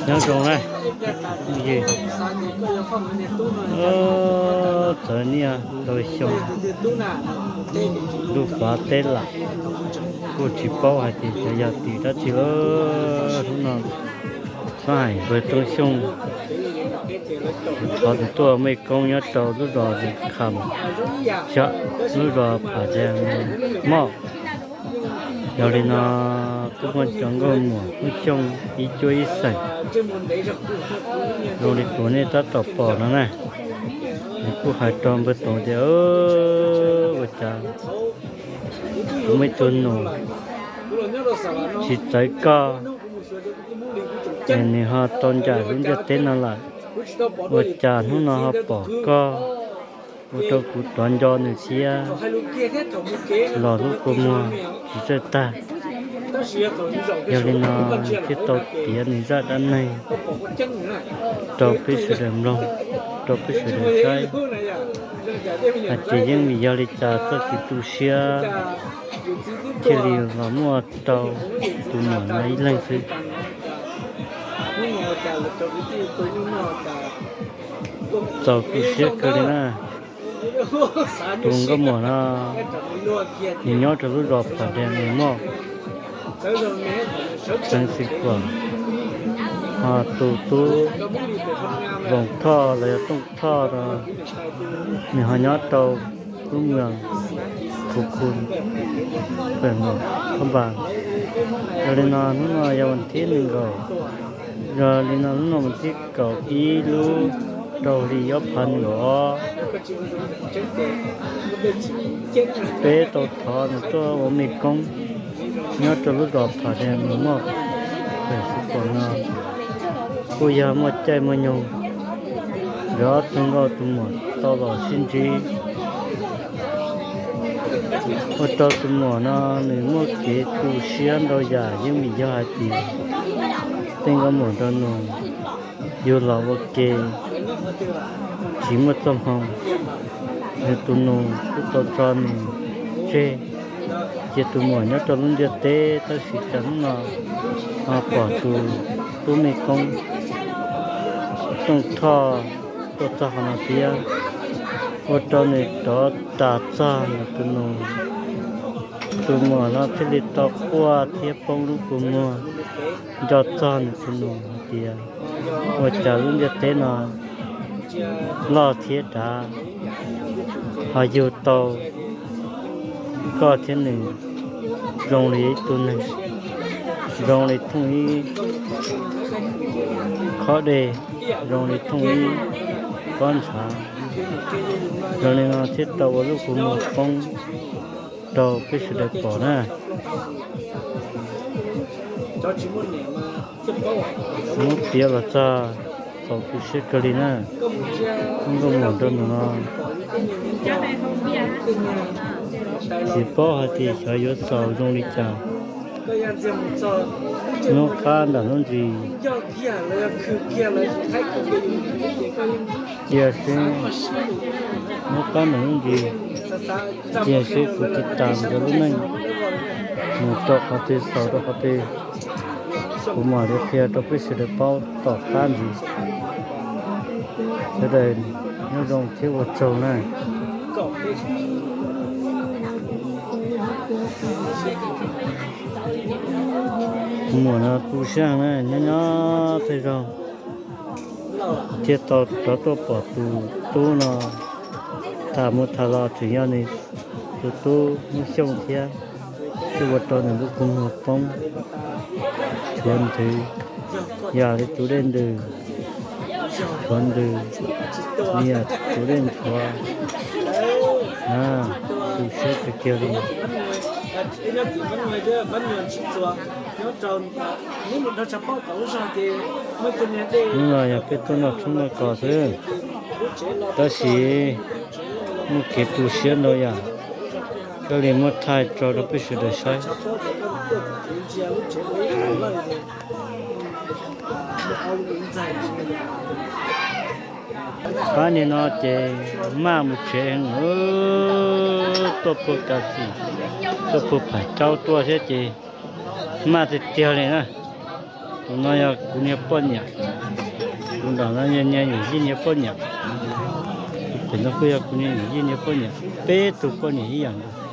Nyob zoo na, txawv niaj ntau xyoo, ntuj fav teb lam, kuj tsis paub hais tias xyov yog tim dab tsi lawm. Hnub no xob hais npawg Tooj Xyooj, kuv thov tus tuaj mej koob nyob rau lub zos Zes Kham, xyov, lub zos Pham Des Moj. Yog li no kuj muaj cov nkauj muam Hmoob Xyooj ib cuab ib xeem zoo li tus nej tab tom pom no na. Nws kuj hais rau npawg Toov tias, ua cas kuv muaj ib tug nus tsis txawv koj, es nws ho tau ncaim lub ntiaj teb no lawm, ua cas hnub no ho pom koj ua rau kuv rov nco nws thiab los hlub kua muag tsis txawj tag. Yog li no thiaj tau piav nws zaj dab neeg rau peb sawv daws mloog, rau peb sawv daws saib hais tias yeej vim yog li cas txoj kev tu siab thiaj li los muaj rau tus muam no ib leeg xwb. Txaus tu siab kawg li na. Tus nkauj muam no nws nyob rau lub zos Pham Des Moj, xeev Xwm Kuam, ho tus tub Voos Thoj los yog Tooj Thoj no nws ho nyob rau lub moos Phu Khu, pem moos Thoj Npas. Yog li no hnub no yog vas thib nees nkaum, yog li no hnub no vas thib kaum ib lub rau hli ob phav nees nkaum ob, peb tau thov nws tuaj ua mej koob nyob rau lub zos Pham Des Moj, pem Xwm Kuam no, kuj yog muaj caij muaj nyoog, nkawd ob tug nkauj tus muam tau los sib ntsib, ua rau tus muam no nws muaj kev tu siab ntau yam, yeej vim yog hais tias tej nkauj muam nraug nus yug los ua ke tsis muaj txoj hmoo, nws tus nus kuj tau tso nws tseg, cia tus muam nyob rau lub ntiaj teb. Tab sis cas hnub no ho pom tus tub mej koob Tooj Thoj tuaj txog qhov no thiab, ua rau nws rov ras txog nws tus nus. Tus muam no thiaj li tau quaj thiab poob lub kua muag nco txog nws tus nus hais tias, ua cas lub ntiaj teb no loj thiab dav, ho yug tau koj thiab nws zoo li ib tug neeg, zoo li thooj ib khob dej, zoo li thooj ib pob ntshav. Zoo li no thiaj tau ua lub kua muag poob rau peb sawv daws pom na. Muab piav los txog txaus tu siab kawg li na. Nkauj muam nraug nus no tsis paub hais tias xyov yuav xaus zoo li cas. Hnub qab nram hnub ntsis, cia seb, hnub qab nram hnub ntsis, cia seb kuv tiv tas nkawd lub neej mus rau qhov twg xaus rau qhov twg, kuv mam li qhia rau peb sawv daws paub tom qab ntxiv. Sawv daws nyob zoo thiab ua tsaug na. Muam no tu siab heev na, nyob nyob tej zaug thiaj tau rov tuaj pom tus tub no. Tham mus tham los tseem yog nws tus tub Hmoob Xyooj thiab, thiaj ua rau nws lub kua muag poob, tshuav nthwv, yam li tus dej ntws, tshuav ntws, yam tus dej ntshuav na. Tu siab kawg kiag li. Hnub no yog peb tuaj noj tshoob noj kos xwb, tab sis muaj kev tu siab ntau yam, thiaj li muab thaij tso rau peb sawv daws saib. Pab niag no ces maj mus tsev, tuaj puag Kav Xim, tuaj puag Pham Caub tuaj thiab ces maj tiag tiag li na. Tus no yog kuv niag poj niam, tus nram no yog niag yawm yij niag poj niam, tus pem no kuj yog kuv niag yawm yij niag poj niam, peb tug poj niam ib yam nkaus.